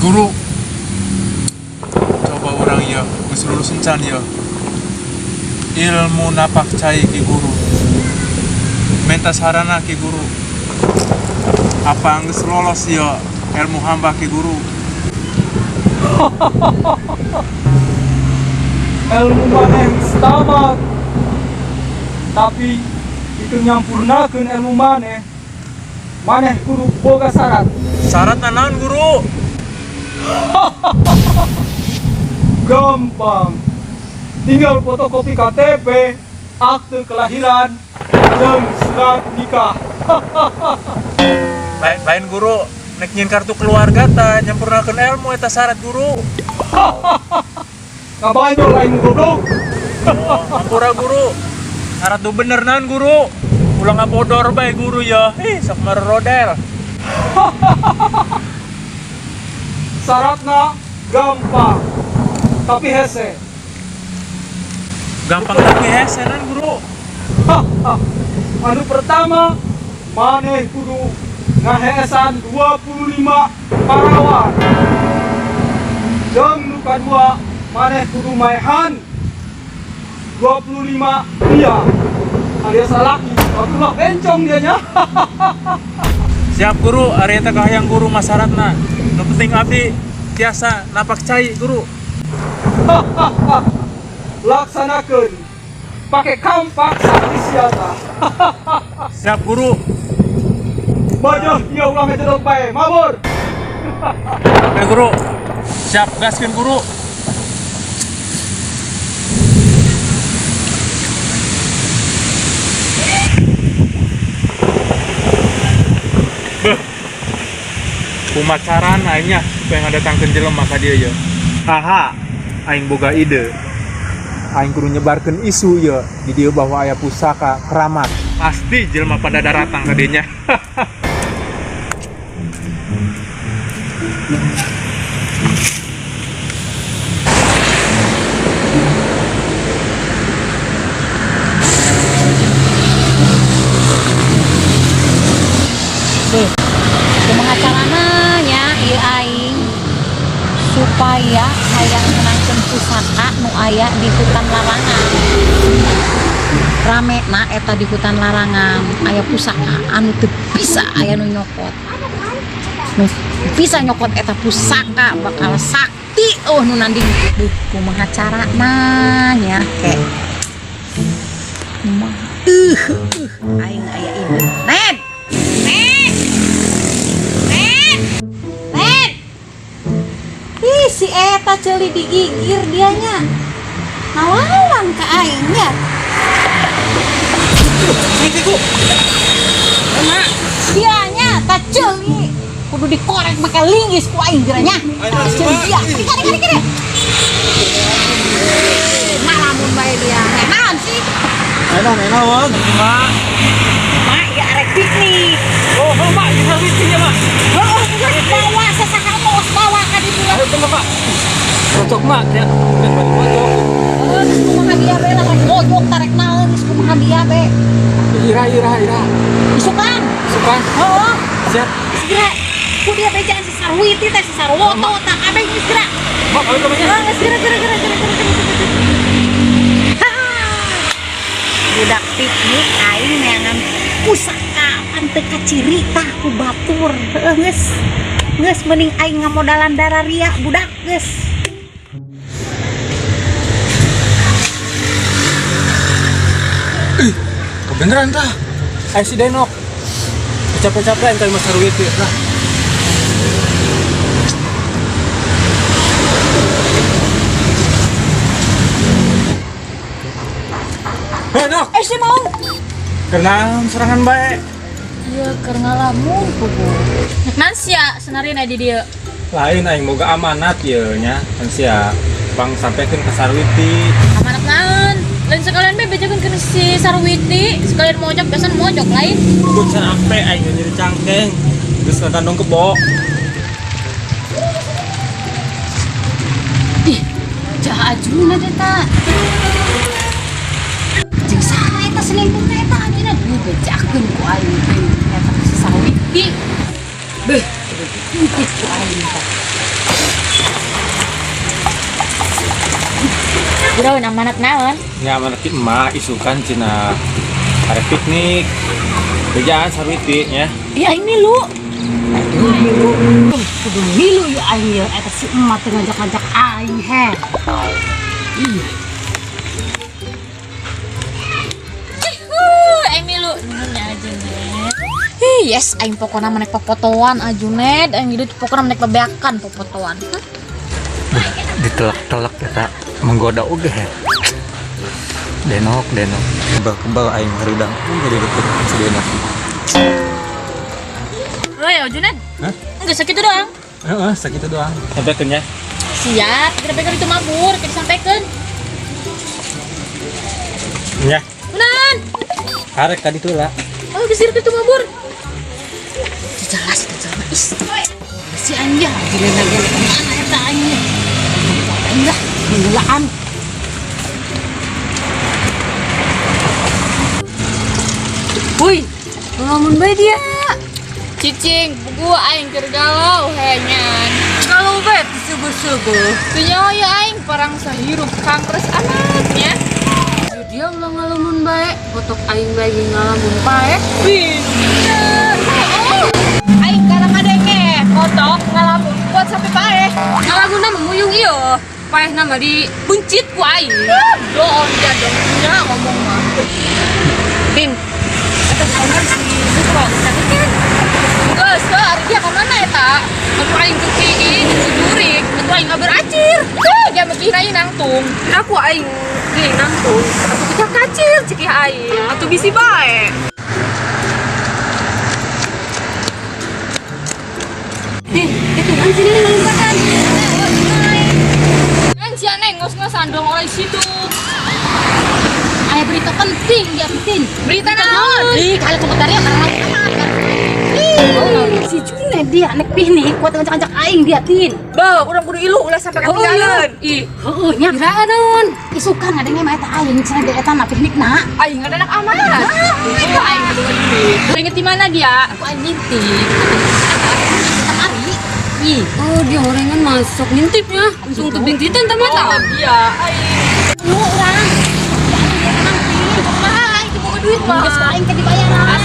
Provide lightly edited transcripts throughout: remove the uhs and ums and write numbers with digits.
Guru, coba urang ya, geus lulus encan ya. Ilmu napak cai Ki Guru. Menta sarana Ki Guru. Apa geus lolos ya ilmu hamba, Ki Guru? Ilmu maneh geus tamat, tapi itu nyampurnakeun ilmu maneh, maneh kudu boga syarat. Syarat naon, Guru? Gampang, tinggal fotokopi KTP, akte kelahiran, dan surat nikah. Lain, lain, Guru, nek nyieun kartu keluarga ta nyampurnakeun ilmu eta syarat, Guru. Ngabanyol aing, goblok. Oh, ampura, Guru. Syarat nu bener naon, Guru? Ulah ngabodor bae, Guru, ya. Ih, sok merodel. Syaratna gampang tapi hese. Gampang tapi hese naon, Guru? Anu pertama, maneh kudu ngaheesan 25 parawan. Jeung nu kadua, maneh kudu maehan 25 pria alias salaki. Waktu bencong dia nya. Siap, Guru, ari eta kahayang Guru mah syaratna. Nu penting abdi tiasa napak cai, Guru. Laksanakeun pakai kampak sakti siata. Siap, Guru. Bodoh dia, ulah ngejedot bae, mabur. Oke, Guru. Siap, gaskeun, Guru. Beuh. Kumaha carana nya supaya ngadatangkeun jelema ka dieu ya? Haha, aing boga ide. Aing kudu nyebarkeun isu ya di dieu bahwa aya pusaka keramat. Pasti jelema pada daratang ka dieu nya. Beuh, kumaha carana nya ieu aing supaya hayang menangkeun pusaka nu aya di hutan larangan? Rame na eta di hutan larangan aya pusaka anu teu bisa aya nu nyokot. Nu bisa nyokot eta pusaka bakal sakti. Oh, nu nanding. Duh, kumaha carana nya ke? Kumaha? Aing aya ide. Ned! Ned! Ned! Ned! Ih, si eta ceuli digigir dianya. Ngalawan ka aing nya. Iku. Dianya ta ceuli. Kudu dikorek make linggis ku aing geranya. Ceuli dia. Kiri kiri kiri. Ngalamun bae dia. Eh, naon sih? Enak, enak, Wan. Mak. Mak, ya arek piknik. Oh, oh, Mak, bisa ya, Mak. Oh, geus bawa sasaha mos bawa ka ditu lah. Ayo, tunggu, Mak. Cocok, Mak, ya. Kan balik mojok. Heuh, geus kumaha dia be lah, rek mojok tarek naon, geus kumaha dia be. Ira, ira, ira. Isukan. Suka. Heeh. Siap. Segera. Ku dia bejaan si Sarwiti teh, si Sarwoto tah kabeh geus geura. Mak, ayo ke. Heeh, geus geura geura geura geura geura geura. Budak piknik aing neangan pusaka pan teu kaciri tah ku batur. Heuh, geus. Geus mending aing ngamodalan dararia budak geus. Kebeneran tah. Ayo si Denok. Capek-capek ente Mas Sarwiti lah. Hei, Nok. Eh, si mau. Kenal serangan baik. Iya, keur ngalamun pugu. Naon sia senarina di dieu? Lain, aing boga amanat ye nya kan sia bang sampaikan ke Sarwiti. Amanat naon? Lain sekalian be bejakeun ke si Sarwiti, sekalian mojok, biasa mojok lain. Kudu capek aing nyeri cangkeng geus ngagandong kebo. Ih, jaha ajuna teh ta. Jeung saha eta selingkuhna eta ajuna? Duh, bejakeun ku aing teh eta ka si Sarwiti. Beuh, kudu diintip ku aing teh. Bro, amanat naon? Nya amanat ti emak isukan cenah arek piknik. Bejaan Sarwiti nya. Ih, aing milu. Kudu milu ya aing ya eta si emak teh ngajak-ngajak aing he. Aing milu. Nuhun ya Ajunet. Ih, yes, aing pokona mah nek popotoan Ajunet, aing hidup pokona mah nek bebeakan popotoan. Ditelak-telak eta menggoda oge he. Denok, denok. Kebal-kebal aing harudang jadi deket si Denok. Oh ya Ajunet. Hah? Enggak segitu doang. Heeh, sakitu doang. Sampaikan ya. Siap, kita pegang itu mabur, kita sampaikan. Nya. Unan. Arek tadi tuh lah. Oh, kesir itu mabur. Jelas itu jelema is. Si aing ya ajunet lagi kemana eta aing ya. Aing lah menggelaan. Woi, ngelamun bae dia. Cicing, gua aing keur galau henyan. Kalau bet subuh-subuh. Teu ya aing parang sahirup kangkres anaknya. Dia ulah ngalamun bae, botok aing bae ge ngalamun pae. Wih, bener. Oh, aing karang ngadenge, kotok ngalamun kuat sampai paeh. Ngalamunna mah muyung ieu. Paehna mah dibuncit ku aing. Doon dia dong, nya ngomong mah. Tin. Eta kamar si Sukro, tapi kan Geus, heuh, ari dia ka mana eta? atuh aing keur kieu jeung si Jurik, atuh aing ngabar acir. Tuh, dia mah kira nangtung. Aku aing geuning nangtung, atuh kecak kacir cekih aing, atuh bisi bae. Tin, itu kan sini lompatan. Kan si aneh ngos-ngosan dong oleh situ. Aya berita penting dia penting. Berita naon? Ih, kalau komentarnya karena amat. Ih, si Junet dia nek piknik kuat ngajak-ngajak aing dia tin. Bah, urang kudu ilu ulah sampai ketinggalan. Ih, Heeh nya. kira naon? Isukan ngadenge mah eta aing cenah dia eta na piknik na. Aing ada anak amat. Itu aing kudu duit. Inget di mana dia? Aku aing ngintip. Kamari. Ih, Oh, dia orengan masuk ngintipnya. Langsung tebing titan ta mata. Iya, aing. lu urang. Ya aing dia tenang tin. Kumaha aing teu boga duit mah. Geus aing ke dibayaran.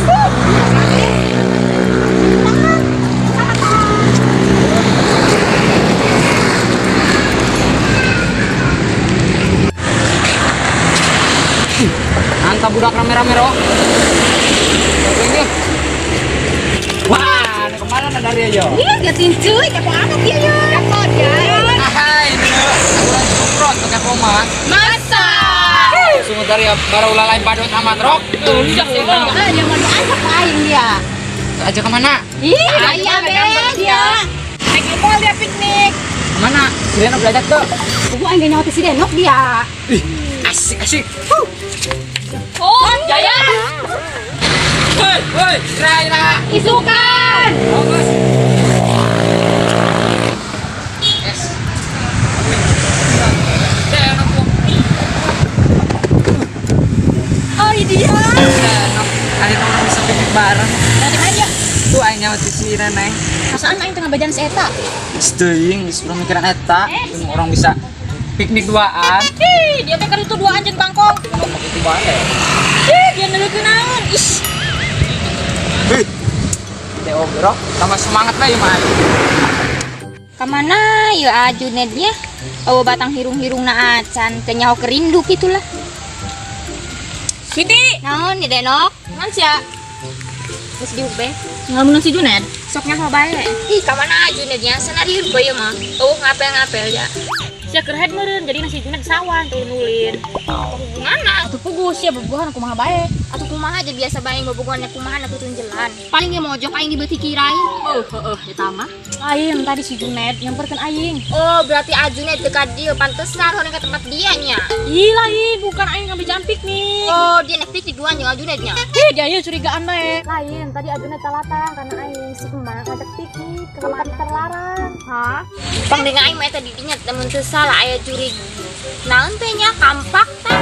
Anta budak rame-rame roh. Wah, ada kemana ada dari aja? Ih, dia tin cuy, kepo amat dia ya. Kepo dia. Hai, urang Sukron tuh kepo mah. Masa? Sungguh dari baru ulah lain padot amat rok. Tuh, Eh, dia mau diajak ke aing dia. Aja kemana? Ih, aya be dia. Naik mall dia piknik. Kemana? Si Denok belajar tuh. Gua aing gak nyawa si Denok dia. Ih, asik asik. Oh, Jaya. Woi, woi, Ira Ira. Isukan. Bagus. Es. Denok. Oh, ini dia. Denok. Ayo orang bisa piknik bareng. Dari mana dia? Tuh aing nyawa si Reneng. Perasaan aing tengah bajan si eta. Steuing, geus urang mikiran eta, orang bisa piknik duaan. Ih, dia teh keur itu dua anjing bangkong. Ngomong itu bae. Ih, dia nelekeun naon? Ih. Teh obrok, tambah semangat lah ya mah. Kamana ya Ajunet nya? Oh batang hirung-hirung na acan teu nyaho kerindu gitulah. Siti, Naon ya Denok? ngan sia? Geus diuk be. Ngalamunan si Junet. Sok nyaho bae. Ih, kamana Ajunet nya? Sanarieur bae mah. Oh, ngapel-ngapel ya. Sia keur head meureun, jadi si Junet sawan turun ulin. Hubunganna Atuh puguh sia bobogohan kumaha bae. atuh kumaha aja biasa bae bobogohannya kumaha atuh tunjelan. Paling ge mojok aing dibeuti kirai. Oh, heeh, eta mah. Lain tadi si Junet nyamperkeun aing. Oh, berarti Ajunet dekat dia, pantesan orang ke tempat dia nya. Ih, lain bukan aing ngambil jam piknik. Oh, dia nek piknik duaan jeung Ajunet nya. Ih, dia ieu curigaan bae. Lain, tadi Ajunet talatang karena aing si emak ngajak piknik ke tempat terlarang. Hah? Pang dengan aing mah eta di dinya lamun teu salah aya jurig. Naon teh nya kampak teh.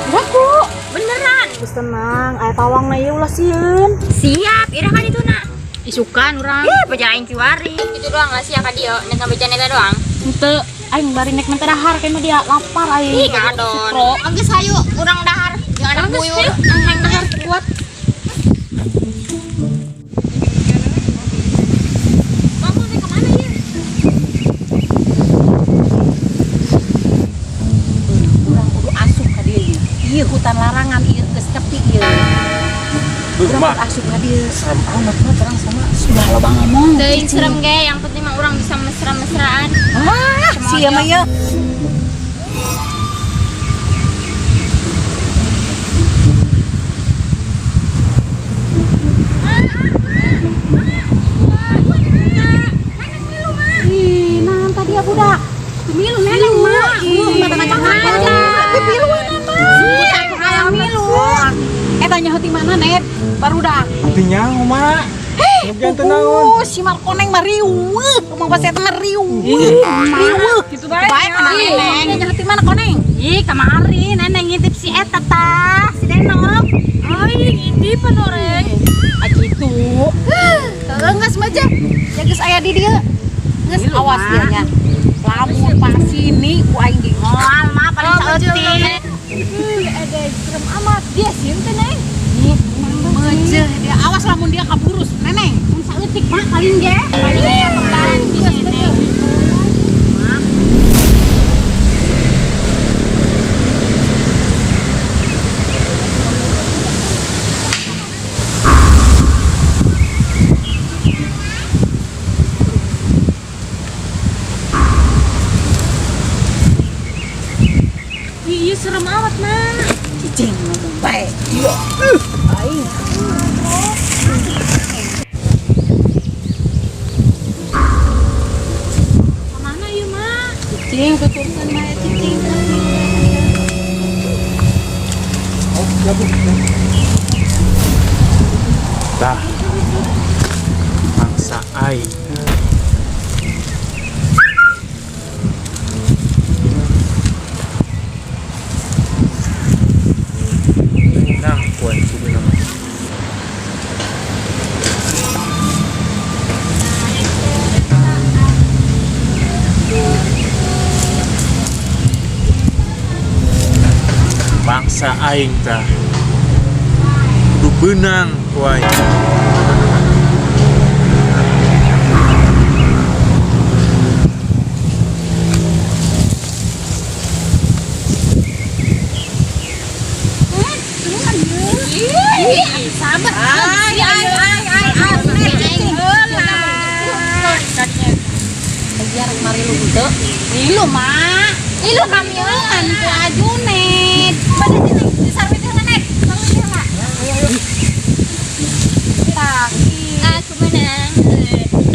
Ngaku. Beneran. Geus tenang, aya pawang na ieu ulah sieun. Siap, ira kan itu nak. Isukan urang. Ih, baca aing kiwari. Itu doang lah sih ka dieu, nek ngabejan eta doang. Henteu aing bari nek minta dahar kayak mah dia lapar aing. Ih, ngadon. Geus hayu urang dahar jeung anak buyur. Aing dahar kuat. Mama nek ka mana ieu? Urang kudu asup ka dieu ieu. Ieu hutan larangan ieu geus tepi ieu. Beuh, Urang mah. kudu asup ka dieu. Serem amat mah terang sama. Sudah loba ngomong. Teuing serem ge, yang penting mah urang bisa mesra-mesraan. Ah, sia mah ieu. Ih, naon tadi ya budak? Milu neneng mah. Ih, mata ngacak aja. Pipiluan mah. Aku hayang milu. Eta nyaho ti mana, Net? Barudak. Artinya mah. Kemudian teu naon. Oh, si Markoneng mah riweuh. Ngomong bahasa eta mah riweuh. Riweuh. Gitu bae. Bae kana neneng. Nyaho ti mana koneng? Ih, kamari neneng ngintip si eta tah, si Denok. Aing ngintip oreng. Ah gitu. Heeh, geus mah aja. Ya geus aya di dieu. Geus awas dia nya. Lamun pas sini ku aing di Moal mah paling saeutik. Ada serem amat. Dia sieun teh neng. Mejeh dia awas lamun dia kaburus neneng. Mun saeutik mah paling ge. Paling ge kembaran si neneng. Ih, serem amat mah. Cicing ngomong bae. Iya. Aing. Kemana ieu mah? Cicing tuturkeun bae cicing. Tah. Mangsa aing. Nang kuan kudu nama. Bangsa aing tah. Kudu beunang ku aing. Sabar. Ay ay ay ay ay cicing heula. Biar mari lu henteu. Milu mah. Milu kamieun. Ku ajunet. Bade cicing disarwit heula net. Sarwit heula. Tah. Aku menang.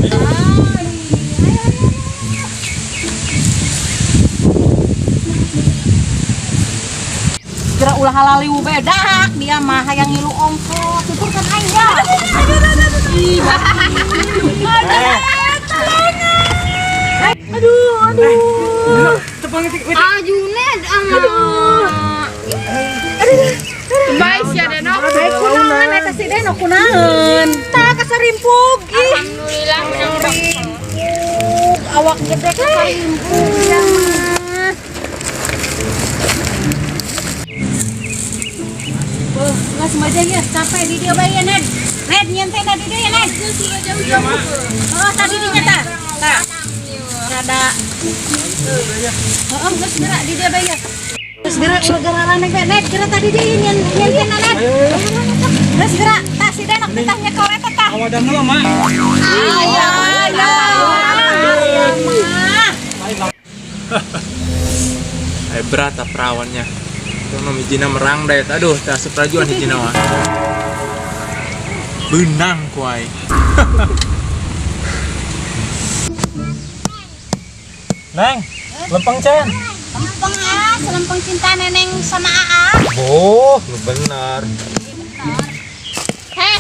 Ay, ayo ayo. Geura ulah halaliu bedak dia mah hayang ngilu ongkos tuturkeun aing ya. Aduh, aduh. Ajunet amat. Baik sia Denok. Ai kunaon eta si Denok kunaon? Tah kasarimpug ih. Alhamdulillah menang Rimpug awak gede kasarimpug dia mah. Beuh, geus mah ya capek di dieu bae ya Ned. Ned nyen teh di dieu ya Ned. Oh, tadi dinya tah. Tah. Rada. Heeh, geus gerak di dieu bae ya. Geus gerak ulah geraran bae Ned, gerak tadi di nyen nyen teh Ned. Geus gerak, tah si Denok teh tah nyekel eta tah. Awadan heula mah. Ayo, ayo, mah. Berat ah perawannya. Itu mah hijina merang deh. Aduh, tah seprajuan hijina mah. Beunang ku aing. Neng, lempeng Cen. Lempeng ah, selempeng cinta neneng sama Aa. Oh, lu benar. Heh,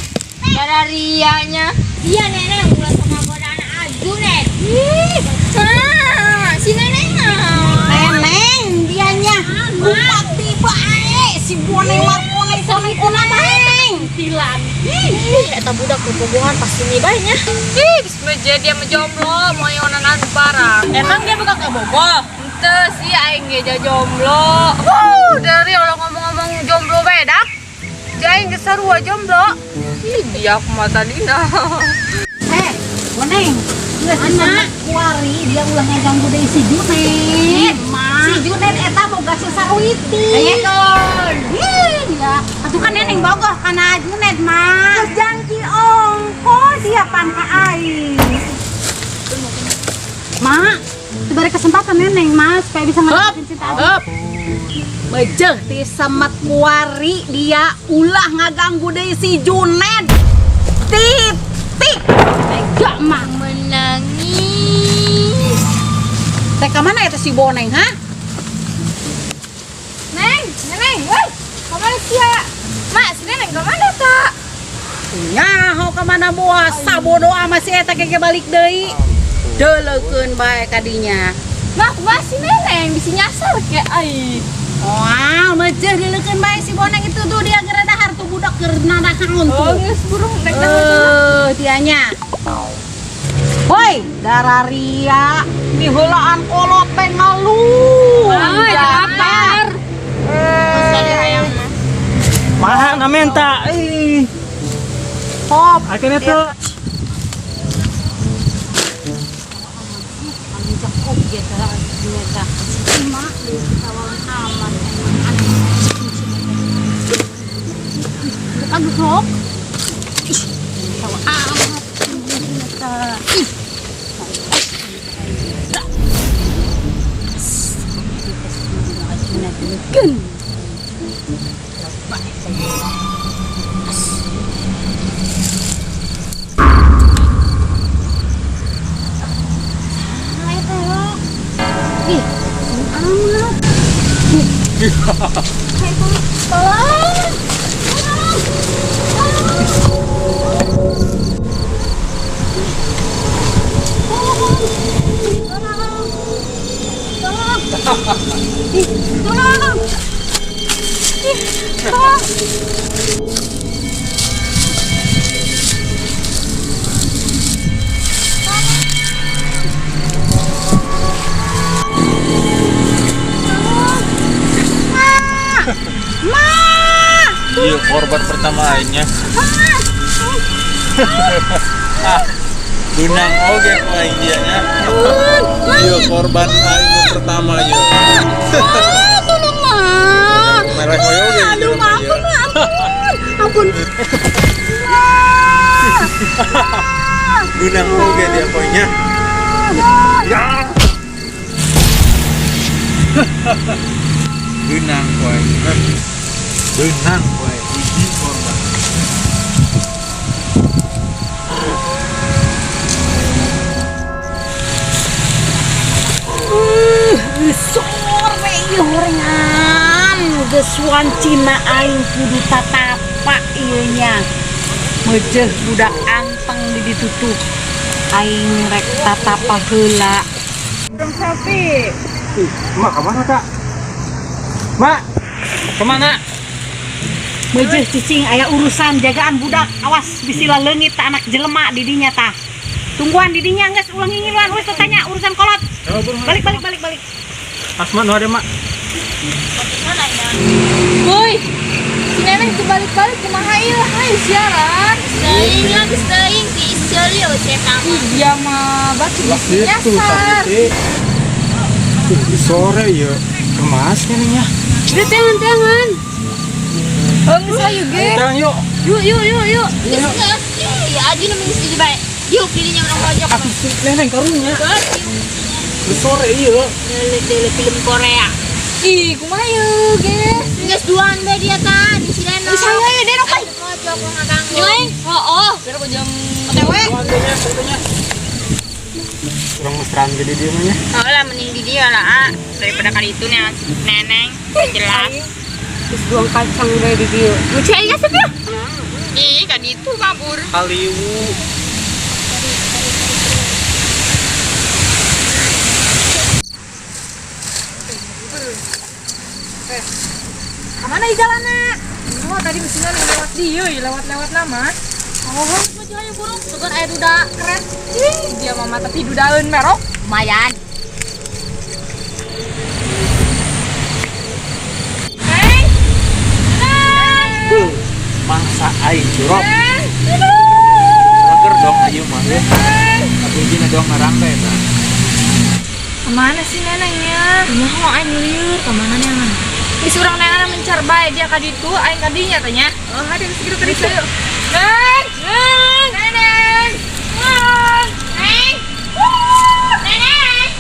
gara rianya. Dia neneng ulah sama godaan Ajunet. Ih, si neneng mah. Neneng dianya. Kumat tiba ae si boneng markoneng sama kuna neneng. Ngiluan. Ih, eta budak bobogohan pasti nih bae nya. Ih, geus meja dia mah jomblo, mau yonanan parah. Emang dia bukan kabogoh? Ente sih aing ge jomblo. Wuh, dari orang ngomong-ngomong jomblo bae dah. Jaing geus sarua jomblo. Ih, dia aku mah tadina. Eh, boneng. Geus anak kuari dia ulah ngaganggu deui si Junet. Si Junet eta boga sesawiti. Ih, dia. Atuh kan neneng bogoh kana Junet mah. Geus janji ongko dia pan ka aing. Mak, itu beri kesempatan neneng mas supaya bisa ngedapetin cinta Abi. Bejeh ti semet kuari dia ulah ngaganggu deui si Junet. Titik. Tega mah. Menangis. Teh ka mana eta si Boneng, ha? Neng, neneng, woi. Kamana sia? Mak, si neneng kamana tak? Nyaho ka mana moal sabodo ama si eta keke balik deui. Deuleukeun bae kadinya. Mak, kumaha si neneng bisi nyasar ke ai. Wah, mejeh dileukeun bae si Boneng itu tuh dia geura dahar tuh budak keur nadahaon Oh, tuh. geus burung nek Eh, dianya. Woi, dararia miheulaan kolot teh ngeluh. Ah, lapar. Eh, Maha na menta. Ih, pop. akhirnya tuh. Manjak oge teh eta. Mak tawaran amat emang aneh. Aduh, sok. Ih, tawa amat. Eta. Ih. Ih, amat. Tolong. Tolong. Ih, tolong. Ih, tolong. Ma! Iya, korban pertama aingnya. Ah, Benang oge ku aing dia nya. Iya, korban aing nu pertama ieu. Tolong, Ma. Merah koyo oge Aduh, gitu Ma, ieu. ampun, Ma, ampun. Ampun. Benang oge dia poinnya. Ya. Benang ku aing. Benang ku aing hiji korban. Sore ieu horengan geus wancina aing kudu tatapa ieu nya. Mejeh budak anteng di ditu tuh. Aing rek tatapa heula. Ih, Mak kemana kak? Mak, kemana? Mejeh cicing aya urusan jagaan budak. Awas bisi laleungit tah anak jelema di dinya tah. Tungguan di dinya geus ulah ngingiluan geus tanya urusan kolot. Balik balik balik balik. Asma nu ada mak. Woi. Si neneng tuh balik-balik kumaha ieu hayu siaran. Teuing lah geus teuing ti seuli euy eta mah. Ih, dia mah batu bisi nyasar. Sore ya, kemas kayaknya. Udah tangan-tangan. Oh, geus hayu ge. Jangan yuk. Yuk, yuk, yuk, yuk. Geus geus. Ih, aja nu geus jadi bae. Yuk dirinya urang pojok. Aku si neneng karunya. Geus, yuk. Sore iya. Dele-dele film Korea. Ih, kumaha ieu ge? Geus duaan bae dia tah di si Denok. Geus hayu ayo Denok bae. Di pojok ulah ngaganggu. Jeung oh, biar aku jam OTW. Kurang mesraan jadi dia mah ya. Oh lah mending di dia lah, ah. Daripada kali itu nih neneng jelas. Terus buang kacang bae di dieu. Lucu aja sih ya. Ih, kan itu kabur. Kaliwu. Kemana di jalanna? Nyaho tadi mesinnya lewat dieu, lewat-lewat nama. Oh, maju ayo burung. Sugan aya duda keren. Ih, dia mama tapi dudaeun merok. Lumayan. Neng. Beuh, mangsa aing curok. Seger dong ayeuna mah ya. Tapi dina dong ngarambe eta. Kemana sih nenengnya? Nyaho aing lieur ka mana neangan? Geus urang neangan mencar bae dia ka ditu, aing ka dinya teh nya. Oh, hade geus kitu ka ditu. Neng, neng, neneng. Neng, Neng. Neneng.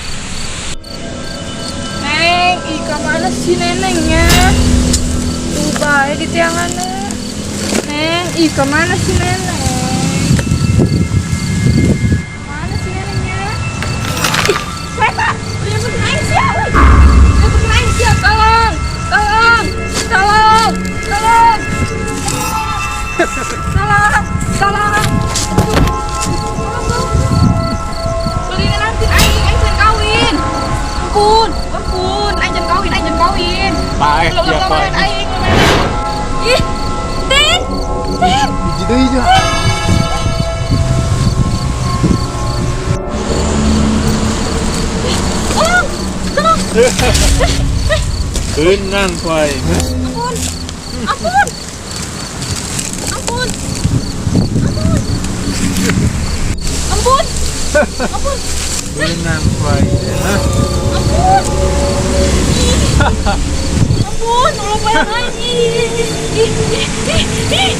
Neng, ih ka mana sih nenengnya? Tuh bae di tianganna. Neng, ih ka mana sih neneng? Mana sih nenengnya? Ih, kereta! Udah nyamperin aing sia, euy. Nyamperin aing sia, tolong! Tolong! Tolong! Tolong! Tolong! Tolong! Tolong, tolong. Beli nanti aing, aing can kawin. Ampun, ampun, aing can kawin, aing can kawin. Paeh Belum dia lumayan paeh. aing, lumayan. Ih, Tin, Tin. Hiji deui ja. Tolong. Tolong. Beunang ku aing. Ampun. Ampun. Ampun. Ampun. Ampun. Ampun. Beunang ku aing. Hah? Ampun. Ih. Ampun, ulah bayang aing. Ih, ih, ih, ih, ih, ih.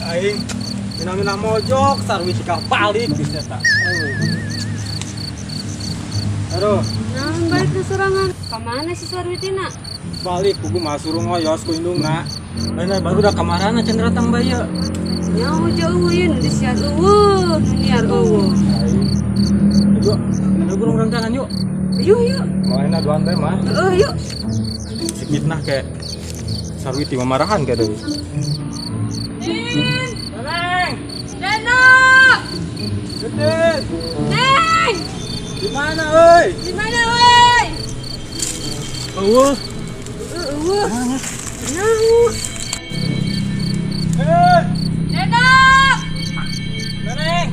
Aing mina-mina mojok sarwi sikah balik bisa tak. Aduh, Nah, balik ke serangan. Kemana si Sarwitina? Balik kudu mah suruh ngoyos ku indungna. Lain baru udah kamarana can datang bae. Nyaho jauh ieu nu disiar eueuh, nu niar eueuh. Yuk, ayo burung rencangan yuk. Yuk, yuk. Mau enak duaan teh mah. Heeh, yuk. Si fitnah kayak Sarwiti memarahan kayak deui. Tin. Neneng. Neno. Gede. Neng. Di mana euy? Di mana woi? Eueuh. Eueuh. Nyaho. Eh, Neno. Neneng.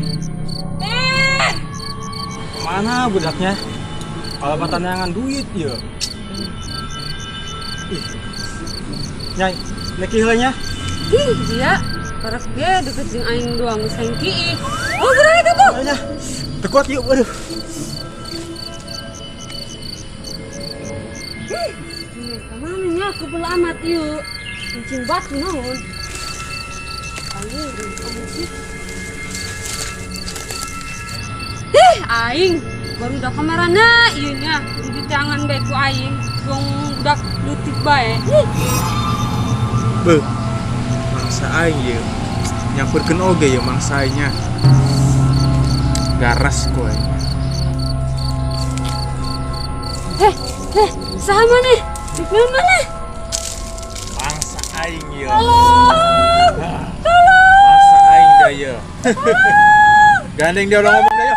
Tin. Kemana budaknya? Kalau tantangan duit ya. Ih. Nyai, neki heula nya. Ih, dia karek ge deket jeung aing doang geus aing kiih. Oh, geura itu tuh. Ayo, teu kuat yuk, aduh. Ih, kamana nya kebel amat ieu. Kencing batu naon. Aing, aing sih. Ih, aing baru udah kamarana ieu nya di tangan bae ku aing. Wong budak leutik bae. Beuh. Mangsa aing ieu. Nyamperkeun oge ye mangsa aingnya. Garas ku aing. Heh, heh, saha maneh? Di mana? Mangsa aing ieu. Tolong. Tolong. Mangsa aing da ieu. Gandeng dia udah ngomong da ieu.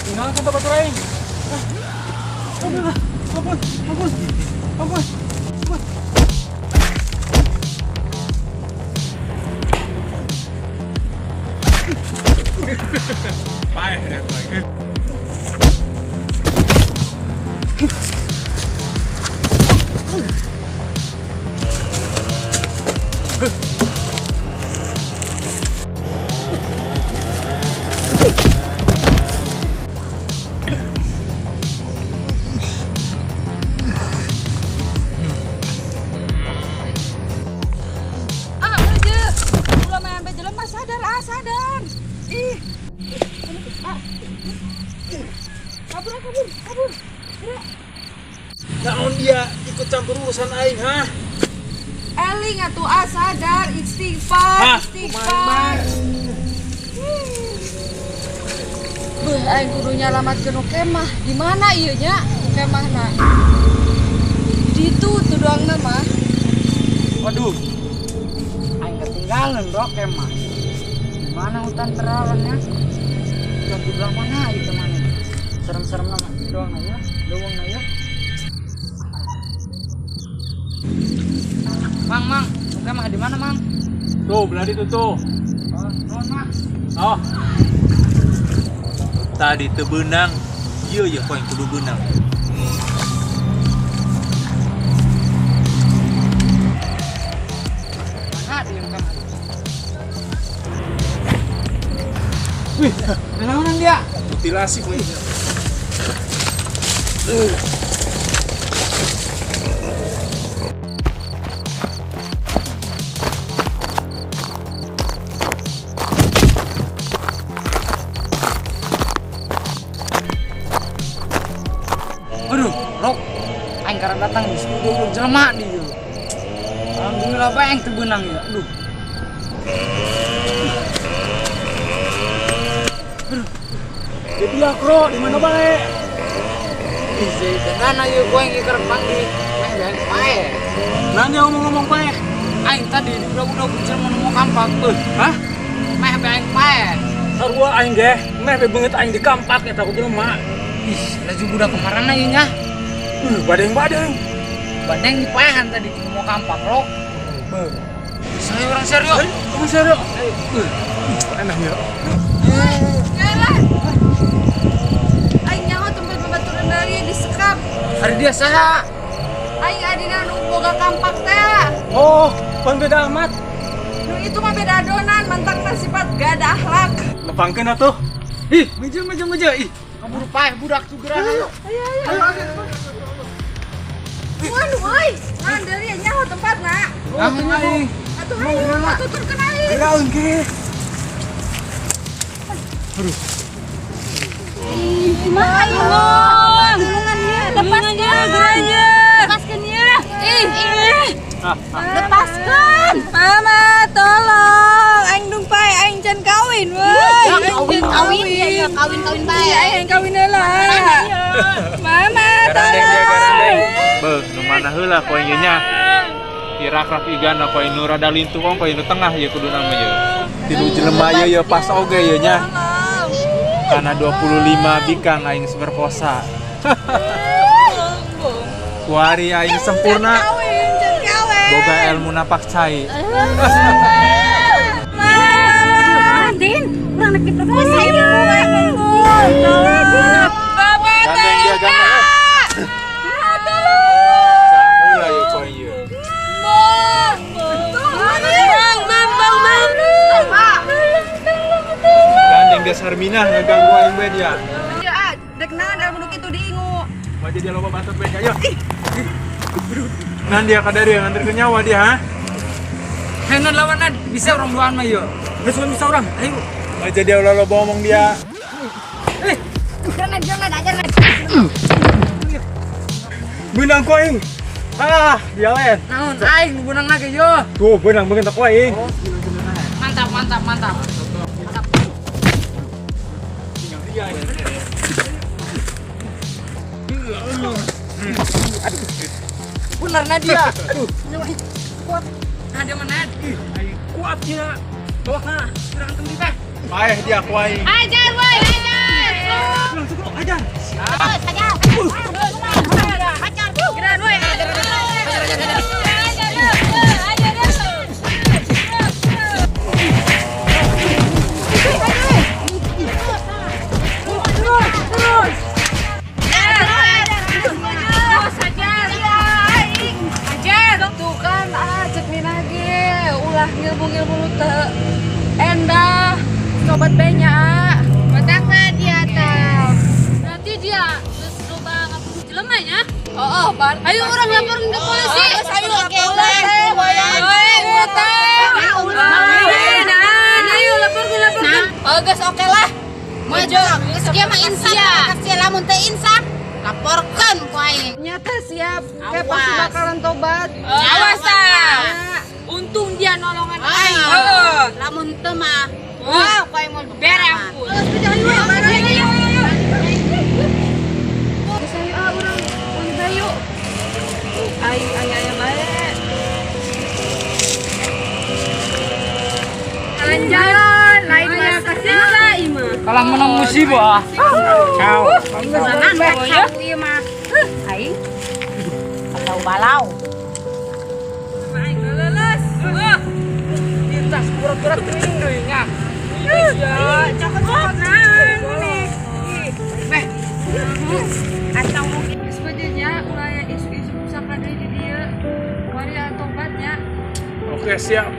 Tinggalkan tempat aing. Ampun, ampun, ampun, ampun. Paeh eta aing. Ah, aja. Ulah main sampai jelema sadar, ah sadar. Ih. Ah. Kabur, ah, kabur, kabur. Naon dia ikut campur urusan aing, ha? Eling atuh ah sadar, istighfar, Ah, istighfar. Beuh, aing kudu nyalamatkeun nu kemah. Di mana ieu nya kemahna? Di ditu tuh doangna mah. Waduh. Teralan dok emang. Mana hutan teralan ya? Udah di belah mana itu mana? Serem-serem nama doang aja, doang aja. Mang, mang, oke mah di mana mang? Tuh, belah itu tuh. Oh, nuhun mang. Oh. Tadi teu beunang. Ieu ye poe kudu beunang. Mana di yang kamar? Wih, Naonan dia? Mutilasi kowe. Aduh, Rok. Aing karena datang di studio jelema di ieu. Alhamdulillah bae aing teu beunang ya. Aduh. Jadi ya, Kro, di mana bae? Ih, tenan ayo gue yang iker panggil. Meh bae pae. Nanya ngomong-ngomong bae. Aing tadi di budak-budak jelema nu mau kampak beuh. Hah? Meh bae aing pae. Sarua aing ge, meh be beungeut aing di kampak eta ku jelema. Ih, laju budak kemarin ieu nya. Badeng-badeng. Badeng dipaehan tadi ku mau kampak, Rok. Beuh. Saya orang serius. Ayo, kamu serius? Enak ya. Jalan. Aing nyaho tempat babaturan dari disekap. Hari dia saha? Aing adina nu boga kampak teh. Oh, pan beda amat. Nu itu mah beda adonan, mantakna sifat gak ada akhlak. Lepangkeun atuh. Ih, meja meja meja. Ih, kaburu paeh budak tuh geura. Ayo. Ayo ayo. Waduh, euy. Nah, dari nyaho tempatna. Langsung aing. Atuh ayo, atuh turkeun aing. Naon ge? Kumaha ieu? Tulungan ya. Lepaskeun. Lepaskeun ya. Ih. Lepaskeun. Mama, tolong. Aing dung pae, aing can kawin, woi. Kawin kawin ya, ya kawin kawin bae. Iya, aing kawin heula. Mama, Garandeng dia tolong. garandeng. Beuh, nu mana heula poe ieu nya? Tirak-rak igana poe nu rada lintuh kong poe nu tengah ieu kuduna mah ieu. Tilu jelema ieu ye pas oge ieu nya. Karena 25 bikang aing berkosa. Kuari aing sempurna, Kawin, can kawin. boga ilmu napak cai. Andin, urang rek diperkosa ieu. Bapak, Gandeng dia gandeng. Saheula ieu poe ieu. Gandeng dia Sarminah ngeganggu aing bae dia. Ya, ah, dek naon ilmu nu kitu diingu. Wajah dia loba batur bae ayo. Nan dia kadari nganterkeun nyawa dia ha. Hei, non lawan nan. Bisa orang duaan mah ieu. Geus bisa orang. Ayo. Wajah dia ulah loba omong dia. Jangan jangan ajar. Beunang ku aing. Ah, dia lain. Naon aing nu beunang lagi yo. Tuh, beunang beunang ku aing. Mantap, mantap, mantap. Bener Nadia. Aduh. Kuat. Nadia mana? Ih, aing kuat dia. Bawa ka. Kurang tembih teh. Paeh dia ku aing. Ajar woi, ajar. Langsung lu ajar. Terus ajar. Ajar. Geran woi. Ajar. Terus, terus. Ajar. Aing. Ajar. Tuh kan, ah, cek mina ge ulah ngilmu-ngilmu lu teu endah. Sobat benya, ah. Matakna dia teh. Berarti dia geus loba ngabunuh jelema nya. Oh, oh, bar. Ayo orang laporin ke polisi. Ayo laporin. Ayo laporkeun, laporkeun. Oh, geus oke lah. Maju. Geus dia mah insaf, kasih lamun teu insaf, laporkeun ku aing. Nyata siap, kayak pasti Awas. bakalan tobat. Awas ah. Ya. Untung dia nolongan aing. Heeh. Lamun teu mah, wah ku aing moal Bere ampun. Ayo, ayo, ayo. Geus ayo ah urang ulah bayu. Aing aing aya bae. Kalah menang musibah. Kacau. Senang kacau ieu mah. Aing kacau balau. Aing leuleus. Wah. Lintas pura-pura teuing deui nya. Iya, cokot-cokot nah. Nih. Kacau mungkin. Geus nya ulah aya isu-isu pusaka deui di dieu. Kuari tobatnya. Oke, siap.